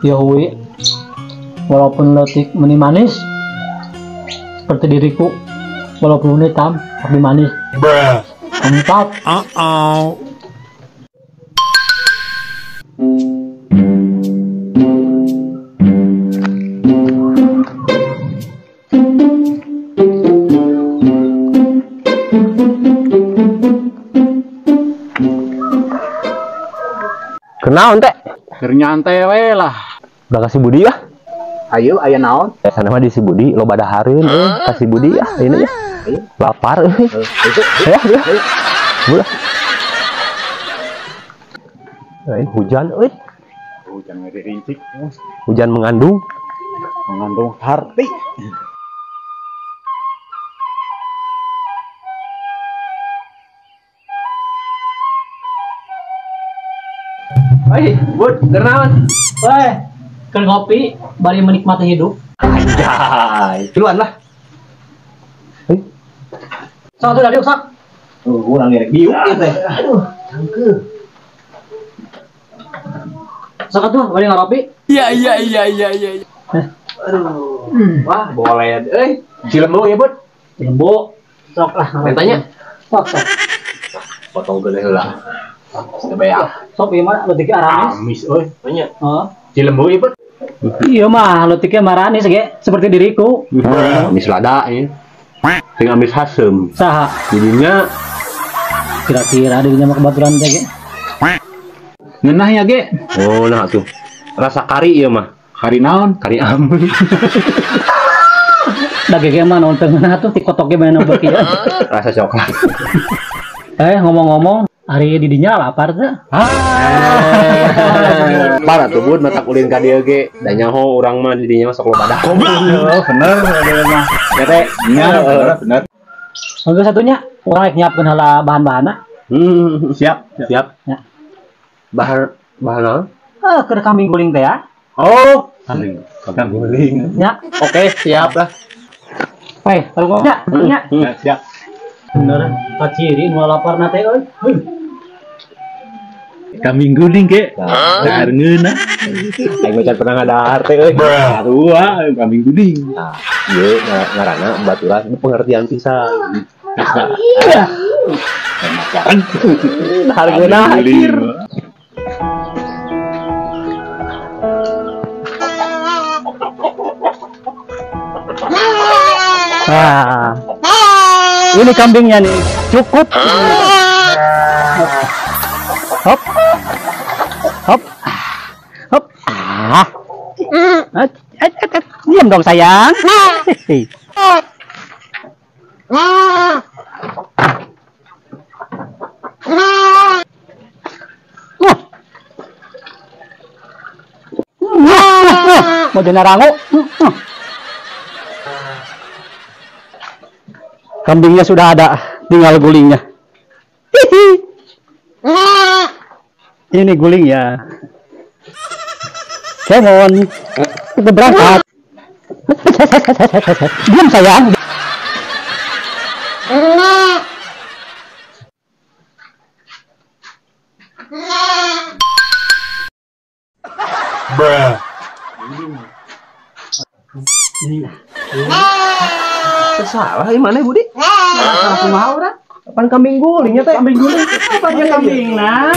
Yahui, walaupun letik meni manis seperti diriku, walaupun hitam tapi manis. Mantap. Kenaon teh? Keur nyantai we lah. Udah kasih Budi ya? Ayo, aya naon? Sana mah di si Budi loba dahareun euy, kasih Budi ya ini ya. Lapar euy. Ya, ya. Udah. Lain hujan euy. Hujan ngerincik. Hujan mengandung. Mengandung harti. Hei, Bud, kenaon? Weh, keur ngopi bari menikmati hidup. Anjay, duluan lah. Hei. Sok atuh diuk sok. Tuh, urang gerek diuk ieu teh. Aduh, cangkeuh. Sok atuh bari ngopi. Iya. Aduh. Wah, boleh euy. Cilembu ya, Bud? Cilembu. Sok lah. Mentanya. Sok, sok. Potong geuleuh heula. Sebeak. Sok ieu mah leutiknya aramis. Amis euy. Nya. Heeh. Cilembu ieu, Bud. Iya mah leutiknya maranis ge seperti diriku. Amis lada ieu. Sing amis haseum. Saha? Jadinya kira-kira dirinya mah kebaturan teh ge. Ngeunah ya ge. Oh, nah tuh. Rasa kari ieu mah. Kari naon? Kari amis. Da ge mah naon teu ngeunah tuh ti kotok ge bae beuki. Rasa coklat. Ngomong-ngomong hari didinya lapar teh. Parah tuh Bud, matak ulin ka dieu ge. Da nyaho urang mah didinya mah sok loba dahar. Goblok. Bener mah. Ya teh. Nya bener. Untuk satunya urang rek nyiapkeun heula bahan-bahanna. Siap, siap. Ya. Bahan naon? Keur kambing guling teh ya. Oh, kambing guling. Ya. Oke, siap lah. Weh, kalau nya, nya. Siap. Bener, kaciri nu laparna teh euy. Kambing guling ge. Dahar ngeunah. Aing mah can pernah ngadahar teh euy. Sarua kambing guling. Nah, ieu ngaranna baturan pengertian pisan. Enakan. Dahar ngeunah anjir. Nah, ini kambingnya nih, cukup. Hop, hop, hop. Ah, diam dong sayang. Mau jadi rangu. Kambingnya sudah ada, tinggal gulingnya. Hihi. Ini gulingnya. Come on, kita berangkat. Diam sayang. Bruh. Salah ini mana Budi? Salah kumaha urang? Apaan kambing gulingnya teh? Kambing guling. Apa dia kambingna?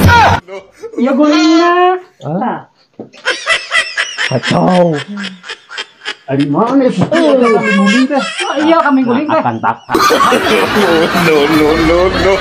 Iya gulingna. Nah. Kacau. Ari mana itu? Kambing guling teh. Oh, iya kambing guling teh. Akan tak. No no no no.